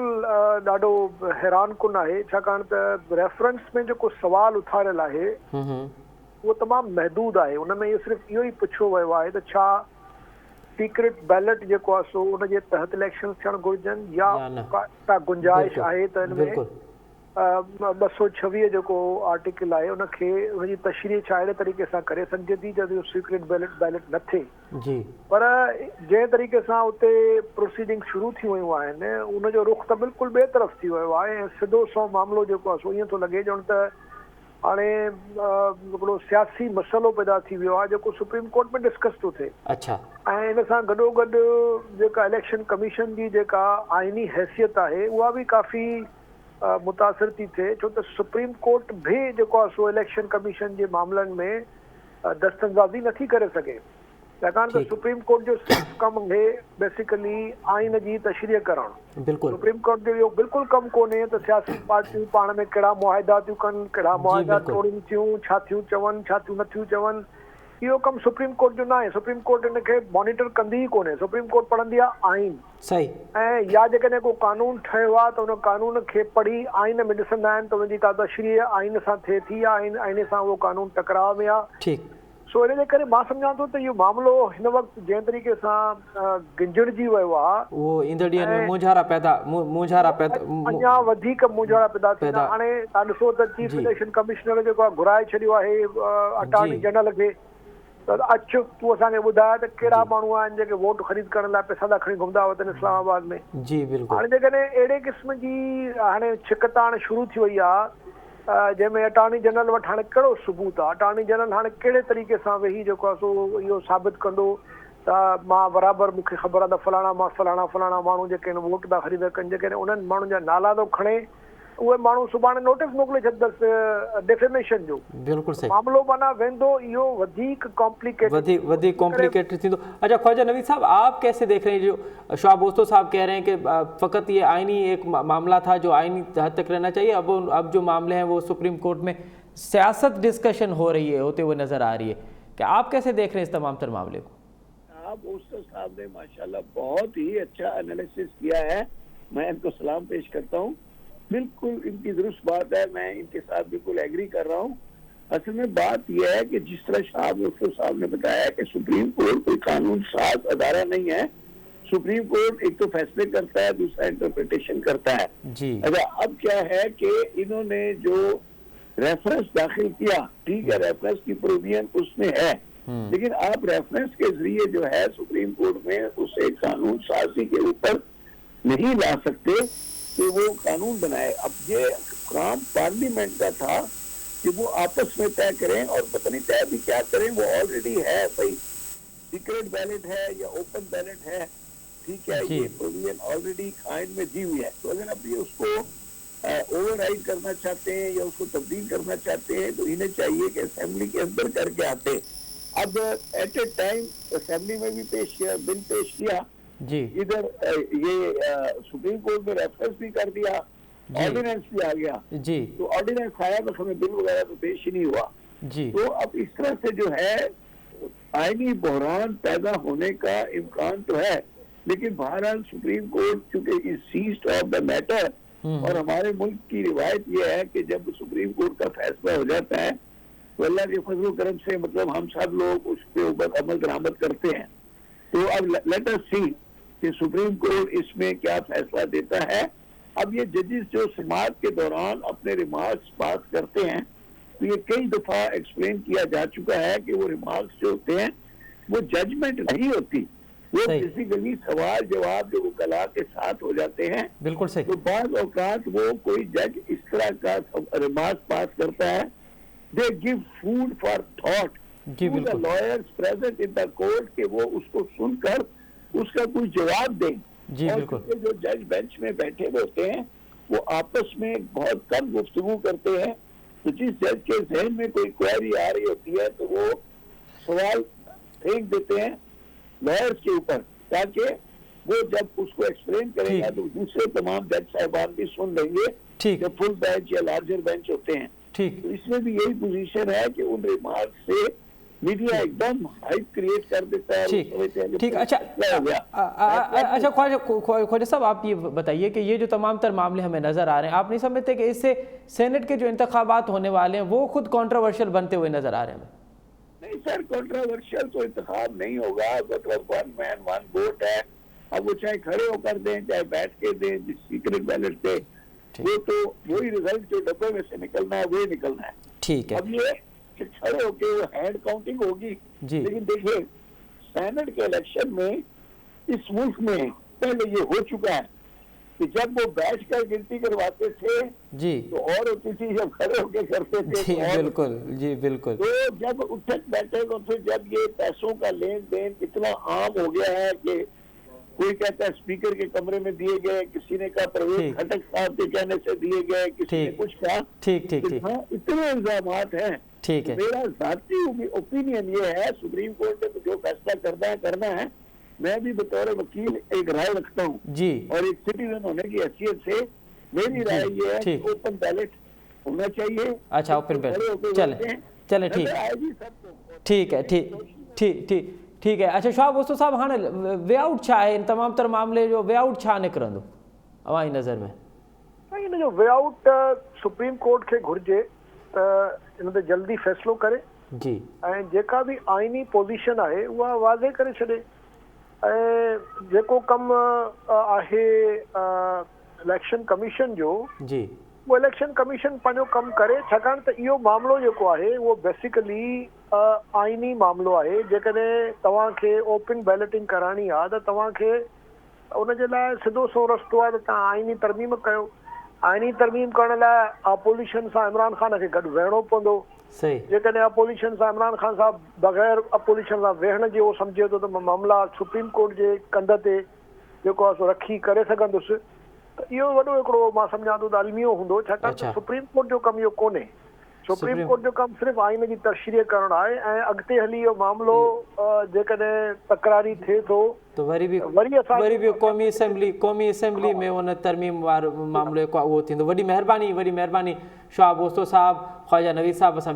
ڏاڍو حيران ڪن آهي ڇاڪاڻ ته ريفرنس ۾ جيڪو سوال اٿاريل آهي اهو تمام محدود آهي ان ۾ اهو صرف اهو ئي پڇيو ويو آهي ته ڇا سيڪريٽ بيلٽ جيڪو آهي سو ان جي تحت اليڪشنز ٿيڻ گهرجن يا ڪا گنجائش آهي ته ان ۾ 226 جيڪو آرٽيڪل آهي ان کي ان جي تشريح ڇا اهڙي طريقي سان ڪري سگهجي ٿي جنهن جو سيڪريٽ بيلٽ بيلٽ نه ٿئي جي. پر جنهن طريقي سان اتي پروسيڊنگ شروع ٿي ويون آهن ان جو رخ ته بلڪل ٻئي طرف ٿي ويو آهي ۽ سڌو سنئون معاملو جيڪو آهي سو ائين ٿو لڳي ڄڻ ته هاڻي هڪڙو سياسي مسئلو پيدا ٿي ويو آهي جيڪو سپريم ڪورٽ ۾ ڊسڪس ٿو ٿئي اڇا. ۽ ان سان گڏوگڏ جيڪا اليڪشن ڪميشن جي جيڪا آئيني حيثيت آهي اها به ڪافي متاثر ٿي ٿئي ڇو ته سپريم ڪورٽ به جيڪو آهي سو اليڪشن ڪميشن جي معاملن ۾ دست اندازي نٿي ڪري سگهي ڇاڪاڻ ته سپريم ڪورٽ جو صرف ڪم آهي بيسيڪلي آئين جي تشريح ڪرڻ سپريم ڪورٽ جو اهو بلڪل ڪم ڪونهي ته سياسي پارٽيون پاڻ ۾ ڪهڙا معاهدا ٿيون ڪن ڪهڙا معاهدا ٽوڙين ٿيون ڇا ٿيون چون ڇا ٿيون نٿيون چون اهو ڪم سپريم ڪورٽ جو ناهي سپريم ڪورٽ ان کي مانيٽر ڪندي ئي ڪونهي سپريم ڪورٽ پڙهندي آهي آئين صحيح. ۽ يا جيڪڏهن ڪو قانون ٺهيو آهي ته ان قانون کي پڙهي آئين ۾ ڏسندا آهن ته ان جي ڪا تشريح آئين سان ٿئي ٿي يا آئين سان اهو قانون ٽڪراء ۾ آهي. ٺيڪ. سو ان جي ڪري مان سمجهان ٿو ته اهو معاملو هن وقت جنهن طريقي سان گنجڙجي ويو آهي. اهو ايندڙ ڏينهن ۾ مونجهارا پيدا مونجهارا پيدا. اڃا وڌيڪ مونجهارا پيدا ٿيندا. هاڻي توهان ڏسو ته چيف اليڪشن ڪمشنر جيڪو آهي گهرائي ڇڏيو آهي اٽارني جنرل کي ته اچ تون اسان کي ٻڌاء ته ڪهڙا ماڻهو آهن جيڪي ووٽ خريد ڪرڻ لاء پئسا ٿا کڻي گهمندا وتن اسلام آباد ۾. جي بلڪل. هاڻي جيڪڏهن اهڙي قسم جي هاڻي ڇڪتاڻ شروع ٿي وئي آهي جنهن ۾ اٽارني جنرل وٽ هاڻي ڪهڙو ثبوت آهي اٽارني جنرل هاڻي ڪهڙي طريقي سان ويهي جيڪو آهي سو اهو ثابت ڪندو ته مان برابر مون کي خبر آهي ته فلاڻا مان فلاڻا فلاڻا ماڻهو جيڪي آهن ووٽ ٿا خريد ڪن جيڪڏهن انهن ماڻهن جا نالا ٿو کڻي اهي ماڻهو سڀاڻي نوٽيس موڪلي ڇڏندس ڊيفيميشن جو. بلڪل صحيح. معاملو معنيٰ ويندو اهو وڌيڪ ڪامپليڪيٽيڊ وڌيڪ وڌيڪ ڪامپليڪيٽيڊ ٿيندو. اچها خواجه نويد صاحب آپ ڪيسي ديک رهي هين جو شعاب اوستو صاحب ڪهه رهي هين ڪي فقط يه آئيني ايڪ معاملا ٿا جو آئيني حد تڪ رهنا چاهيي اب اب جو معاملي هين وو سپريم ڪورٽ ۾ سياست ڊسڪشن هو رهي هي هوتي هوئي نظر آ رهي هي ڪي آپ ڪيسي ديک رهي هين اس تمام تر معاملي ڪو. شهاب اوستو صاحب ني ماشاءالله بهت هي اچها اناليسس ڪيا هي مين انڪو سلام پيش ڪرتا هون بلڪل انڪي درست بات هي مين انڪي ساٿ بلڪل ايگري ڪر رها هون اصل ۾ بات يه هي ڪي جس طرح شهاب اوستو صاحب ني بتايا ڪي سپريم ڪورٽ ڪوئي قانون ساز اداره نهين هي سپريم ڪورٽ ايڪ تو فيصلي ڪرتا هي دوسرا انٽرپريٽيشن ڪرتا هي اچها اب ڪيا هي ڪي انهون ني جو ريفرنس داخل ڪيا ٺيڪ هي ريفرنس ڪي پروويزن اس ۾ هي ليڪن آپ ريفرنس ڪي ذريعي جو هي سپريم ڪورٽ ۾ اسي قانون سازي ڪي اوپر نهين لا سڪتي ڪي وو قانون بنائي اب يي ڪام پارليمينٽ ڪا ٿا ڪي وو آپس ۾ طئي ڪرين اور پتي نهين طئي ڀي ڪيا ڪرين وو آلريڊي هي ڀئي سيڪريٽ بيلٽ هي يا اوپن بيلٽ هي ٺيڪ هي يي پروويزن آلريڊي آئين ۾ the هئي هي تو اگر اب يي اس ڪو اوور رائيڊ ڪرنا چاهتي هين يا اس ڪو تبديل ڪرنا چاهتي هين تو انهين چاهيي ڪي اسيمبلي ڪي اندر ڪر ڪي آتي اب ايٽ اي ٽائيم اسيمبلي ۾ ڀي پيش ڪيا بل پيش ڪيا ادھر يي سپريم ڪورٽ ۾ ريفرنس ڀي ڪر ديا آرڊيننس ڀي آ گيا تو آرڊيننس آيا تو همين بل وغيره تو پيش هي نهين هوا تو اب اس طرح سي جو هي آئيني بحران پيدا هوني ڪا امڪان تو هي ليڪن بهرحال سپريم ڪورٽ چونڪه as set of the matter اور هماري ملڪ ڪي روايت يه هي ڪي جب سپريم ڪورٽ ڪا فيصله هو جاتا هي تو الله ڪي فضل و ڪرم سي مطلب هم سب لوگ اس ڪي اوپر عمل درآمد ڪرتي هين تو اب ليٽ اس سي ڪي سپريم ڪورٽ اس مين ڪيا فيصله ديتا هي اب يه ججز جو سماعت ڪي دوران اپني ريمارڪس پاس ڪرتي هين تو يه ڪئي دفعه ايڪسپلين ڪيا جا چڪا هي ڪي وو ريمارڪس جو هوتي هين وو ججمينٽ نهين هوتي وو بيسيڪلي سوال جواب جو وڪلا ڪي ساٿ هو جاتي هين بلڪل صحيح تو بعض اوقات وو ڪوئي جج اس طرح ڪا remarks pass kurta he the give food for thought to the lawyers present in the court ڪي وو اس ڪو سن ڪر اس ڪا ڪوئي جواب دين جي اور بلڪل ڪيونڪه جو جج بينچ مين بيٺي هوئي هوتي هين وو آپس مين بهت ڪم گفتگو ڪرتي هين تو جس جج ڪي ذهن مين ڪوئي ڪوئري آ رهي هوتي هي تو وو سوال ڦينڪ ديتي هين لائرز ڪي اوپر تاڪه وو جب اس ڪو ايڪسپلين ڪري گا تو دوسري تمام جج صاحبان ڀي سن لينگي جب فل بينچ يا لارجر بينچ هوتي هين ٺيڪ تو اس مين ڀي يهي پوزيشن هي ڪي ان ريمارڪس سي मीडिया एकदम हाइप क्रिएट कर देता है। ठीक ठीक, अच्छा अच्छा ख्वाजा साहब, आप ये बताइए कि ये जो तमाम तर मामले हमें नज़र आ रहे हैं, आप नहीं समझते कि इससे सेनेट के जो इंतखाबात होने वाले हैं वो खुद कॉन्ट्रोवर्शियल बनते हुए नजर आ रहे हैं? नहीं सर, कॉन्ट्रोवर्शियल तो इंतखाब नहीं होगा, मतलब 1 मैन 1 वोट है। अब वो चाहे खड़े होकर दें चाहे बैठ के दें, जिस सीक्रेट बैलेट से, वो तो वही रिजल्ट जो डब्बे में से निकलना है वही निकलना है। ठीक है, अब ये खड़े होके वो हैंड काउंटिंग होगी। लेकिन देखिए, सेनेट के इलेक्शन में इस मुल्क में पहले ये हो चुका है कि जब वो बैठ कर गिनती करवाते थे जी तो और होती थी, जब खड़े होके करते थे जी तो और बिल्कुल जी बिल्कुल। तो जब उठक बैठे तो फिर जब ये पैसों का लेन then इतना आम हो गया है कि कोई कहता है स्पीकर के कमरे में दिए गए, किसी ने कहा परवेज खटक साहब के कहने से दिए गए, किसी ने कुछ कहा। ठीक ठीक ठीक, हाँ, इतने इल्जामात हैं। ठीक है, मेरा ज़ाती ओपिनियन ये है, सुप्रीम कोर्ट ने तो जो फैसला करना है करना है, मैं भी बतौर वकील एक राय रखता हूँ जी, और एक सिटीजन होने की हैसियत से मेरी राय ये है कि ओपन बैलेट होना चाहिए। अच्छा, ओपन बैलेट, चले चले, ठीक ठीक है, ठीक ठीक ठीक ठीक है। अच्छा शाह वस्तु साहब, हाणे वे आउट छा आहे इन तमाम तर मामले जो वे आउट छा निकिरंदो अव्हां जी नज़र में? साईं, हिन जो वे आउट सुप्रीम कोर्ट खे घुरिजे त इन ते जल्दी फ़ैसिलो करे जी, ऐं जेका बि आइनी पोज़ीशन आहे उहा वाज़े करे छॾे, ऐं जेको कमु आहे इलेक्शन कमीशन जो जी, उहो इलेक्शन कमीशन पंहिंजो कमु करे, छाकाणि त इहो मामिलो जेको आहे उहो बेसिकली आइनी मामिलो आहे। जेकॾहिं तव्हांखे ओपन बैलेटिंग कराइणी आहे त तव्हांखे उन जे लाइ सिधो सो रस्तो आहे त तव्हां आइनी तरमीम कयो। आइनी तरमीम करण लाइ अपोज़िशन सां इमरान ख़ान खे गॾु वेहणो पवंदो। सही, जेकॾहिं अपोज़िशन सां इमरान ख़ान साहिबु बग़ैर अपोज़िशन सां वेहण जे उहो सम्झे थो त मां मामला सुप्रीम कोर्ट जे कंध ते जेको आहे सो रखी करे सघंदुसि, त इहो वॾो हिकिड़ो मां सम्झां थो त अलमियो हूंदो, छाकाणि त सुप्रीम कोर्ट जो कमु इहो कोन्हे। सुप्रीम कोर्ट जो कमु सिर्फ़ु आइन जी तशरीह करणु आहे ऐं अॻिते हली इहो मामिलो जेकॾहिं तकरारी थिए थो त वरी बि वरी बि क़ौमी असेंबली में उन तरमीम वारो मामिलो जेको आहे उहो थींदो। वॾी महिरबानी, वॾी महिरबानी शुआब ओस्तो साहिबु, ख्वाजा नवीद साहिबु, असां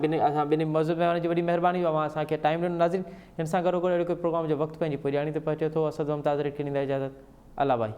ॿिन्ही मौजूद महिमाननि जी वॾी महिरबानी, अव्हां असांखे टाइम ॾिनो। नाज़रीन, हिन सां गॾोगॾु अहिड़ो कोई प्रोग्राम जो वक़्तु पंहिंजी पुॼाणी ते पहुचे थो। असद मुमताज़ खे ॾींदा इजाज़त, अलाह भाई।